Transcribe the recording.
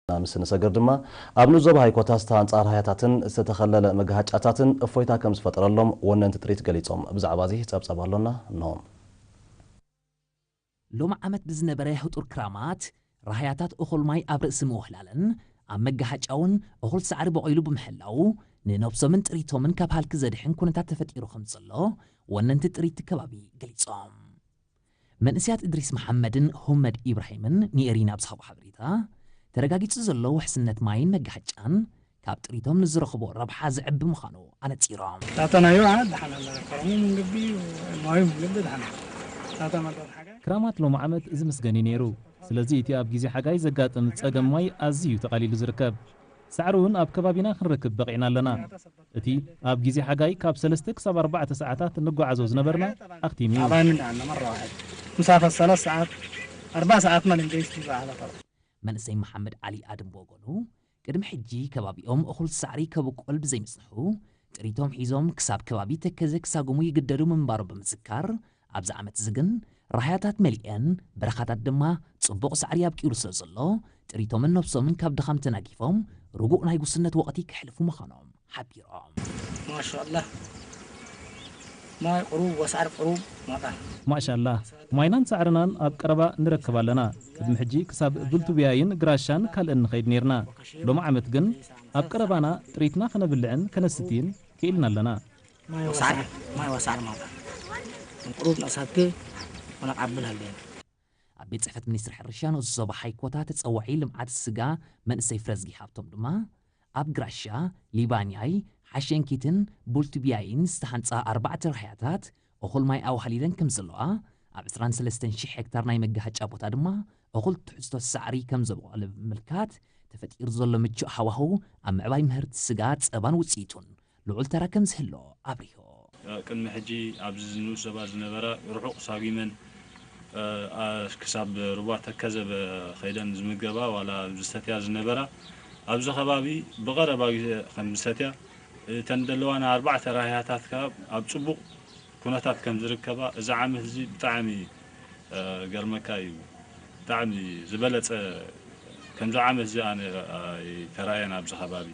ምስ ንሰግር ድማ ኣብ ንዞባ ሃይኮታ ዝተሃንፃ ራህያታትን ዝተተኸለለ መጋሃጫታትን እፎይታ ከም ዝፈጠረሎም ወነንቲ ጥሪት ገሊፆም። ብዛዕባ እዚ ፀብፀብ ኣሎና እንሆ። ሎሚ ዓመት ብዝነበረ ህጡር ክራማት ራህያታት እኹል ማይ ኣብ ርእሲ ምውህላለን ኣብ መጋሃጫውን እኹል ሳዕሪ በቑሉ ብምህላው ንነብሶምን ጥሪቶምን ካብ ሃልኪ ዘድሕን ኩነታት ተፈጢሩ ከም ዘሎ ወነንቲ ጥሪት ከባቢ ገሊጾም። መንእስያት እድሪስ መሓመድን ሁመድ ኢብራሂምን ንኤሪና ብዝሃቦ ሓበሬታ፣ ተረጋጊጹ ዘሎ ውሕስነት ማይን መጋሃጫን ካብ ጥሪቶም ንዝረኽቦ ረብሓ ዝዕቢ ምዃኑ ኣነጺሮም። ታተናዮ ደሓን ኣላ ከረሙ መንገዲ ማዩ መንገዲ ደሓን ታታ መርዳት ሓጋይ ክራማት ሎሚ ዓመት ዝምስገን እዩ ነይሩ። ስለዚ እቲ ኣብ ግዜ ሓጋይ ዘጋጥም ጸገም ማይ ኣዝዩ ተቓሊሉ ዝርከብ። ሳዕሪ እውን ኣብ ከባቢና ክንረክብ በቒዕና ኣለና። እቲ ኣብ ግዜ ሓጋይ ካብ ሰለስተ ክሳብ ኣርባዕተ ሰዓታት ንጓዓዞ ዝነበርና ኣኽቲም እዩ። ኣባኒ እንዳለ መራዋሕድ مسافة ثلاث ساعات أربع ساعات ما لنديس في بعض. መንእሰይ መሓመድ ዓሊ ኣድም ብወገኑ፣ ቅድሚ ሕጂ ከባቢኦም እኹል ሳዕሪ ከብቁል ብዘይምጽንሑ፣ ጥሪቶም ሒዞም ክሳብ ከባቢ ተከዘ ክሳጉሙ ይግደዱ ምንባሮም ብምዝካር፣ ኣብዚ ዓመት እዚ ግን ራህያታት መሊአን፣ በረኻታት ድማ ጽቡቕ ሳዕሪ ኣብቂሉ ስለ ዘሎ፣ ጥሪቶምን ነብሶምን ካብ ድኻም ተናጊፎም፣ ርጉእ ናይ ጉስነት ወቕቲ ከሕልፉ ምዃኖም ሓቢሮም። ማሻኣላህ። ማይ ቁሩብ ወሳዕር ቁሩብ ማጣ። ማሻኣላህ፣ ማይናን ሳዕርናን ኣብ ቀረባ ንረክብ ኣለና። ቅድሚ ሕጂ ክሳብ ብልቱብያይን ግራሻን ካልእን ንኸይድ ነይርና። ሎሚ ዓመት ግን ኣብ ቀረባና ጥሪትና ከነብልዕን ከነስትይን ክኢልና ኣለና። ማይ ወሳዕር፣ ማይ ወሳዕር ማጣ። ቁሩብ ነሳቴ ወነቃብል ኣለና። ኣብ ቤት ጽሕፈት ሚኒስትሪ ሕርሻ ንኡስ ዞባ ሃይኮታ ተጸዋዒ ልምዓት ስጋ መንእሰይ ፍረዝጊ ሃብቶም ድማ፣ ኣብ ግራሻ፣ ሊባንያይ፣ ሓሸንኪትን ቡልቱብያይን ዝተሃንጻ ኣርባዕተ ራህያታት እኹል ማይ ኣዋህሊለን ከም ዘለዋ፣ ኣብ ዕስራን ሰለስተን ሽሕ ሄክታር ናይ መጋሃጫ ቦታ ድማ እኹል ትሕዝቶ ሳዕሪ ከም ዘብቆለ ብምምልካት፣ ተፈጢሩ ዘሎ ምቹእ ሃዋህው ኣብ ምዕባይ ምህርቲ ስጋ፣ ጸባን ውጽኢቱን ልዑል ተራ ከም ዝህልዎ ኣብሪሁ። ቅድሚ ሕጂ ኣብዚ ንኡስ ዞባ ዝነበራ ርሑቕ ሳጒመን፣ እ፣ ኣ-፣ ክሳብ ሩባ ተከዘ ብ-፣ ከይደን ዝምገባ ዋላ ዝሰትያ ዝነበራ፣ ኣብዚ ከባቢ ብቐረባ ግዜ ከም ዝሰትያ፣ እተን ዘለዋና ኣርባዕተ ራህያታት ከኣ ኣብ ጽቡቕ ኩነታት ከም ዝርከባ፣ እዚ ዓመት እዚ ብጣዕሚ፣ እ፣ ገርመካ እዩ። ብጣዕሚ ዝበለጸ ከምዚ ዓመት እዚ ኣነ ኣይተራእየን ኣብዚ ከባቢ።